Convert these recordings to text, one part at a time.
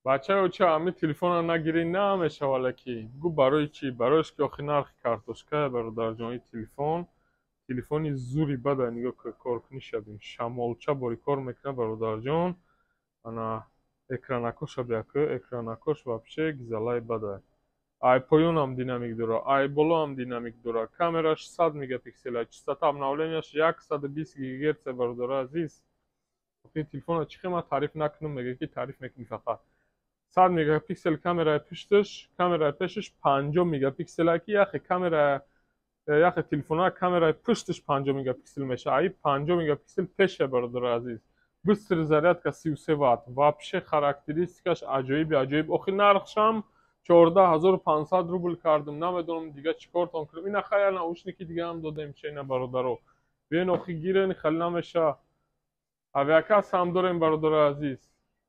Бачаё, ча ами телефонро нагирӣ, намешава, леки гу барои чӣ? Барояш ки охи нархи картошка, бародарҷон. И телефон телефони зури бада. Нигоҳ, коркунӣ шавем, шамолча бори кор мекунад, бародарҷон. Ана экранакоша бияку, экранакош вообще гизалаи бада. Ай поёнам динамик дора, ай болоам динамик дора. Камераш 100 мегапиксела, частота обновленияш 120 гигагерца. Бародари азиз, охи телефонро чӣ хел ман таъриф накунам? Мега ки таъриф мекунӣ. Фақат 100 мегапиксел камераи пушташ, камераи пешаш 50 мегапиксела, ки яхе камера, яхе телефонҳо камераи пушташ 50 мегапиксел мешава, аи 50 мегапиксел пеше. Бародари азиз, быстрый зарядка 33 ватт. Вообще характеристикаш аҷоиби аҷоиб. Охи нархшам 14 500 рубл кардем. Намедонам, дига чӣ кортон кунем. Ина хая, наушники дигаам додем. Чена, бародаро, биён, охи гирен, хеле намеша. Авиакасс ҳам дорем, бародари азиз.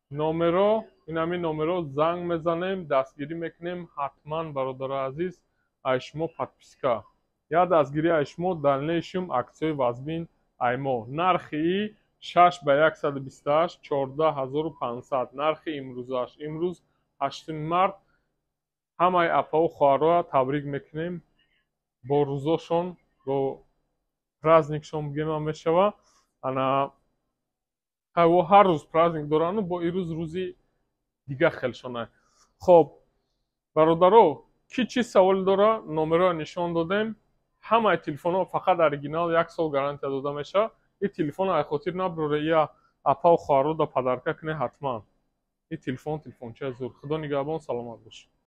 Номеро инами номеро, занг мезанем, дастгирӣ мекунем ҳатман. Бародари азиз, ай шумо подписка, як дастгирӣ ай шумо, дальнейшем аксияи вазбин ай мо. Нархи 6 ба 128, 14 500 нархи имрӯзаш. Имрӯз 8 март. Ҳамаи апаву хоҳарҳоя табрик мекунем бо рӯзошон, бо праздникшон бигемам мешава. Ана ҳар рӯз праздник дорану, бо ирӯз рӯзи дига хелшона. Хоб, бародаро, ки чӣ саволе дора, номероро нишон додем. Ҳамаи телефонҳо фақат оригинал, як сол гарантия дода мешавад. Ин телефонро ай хотир набурора, ия апаву хоҳарро да подарка кунед ҳатман. Ин телефон телефончаи зур. Худо нигаҳбон, саломат бошед.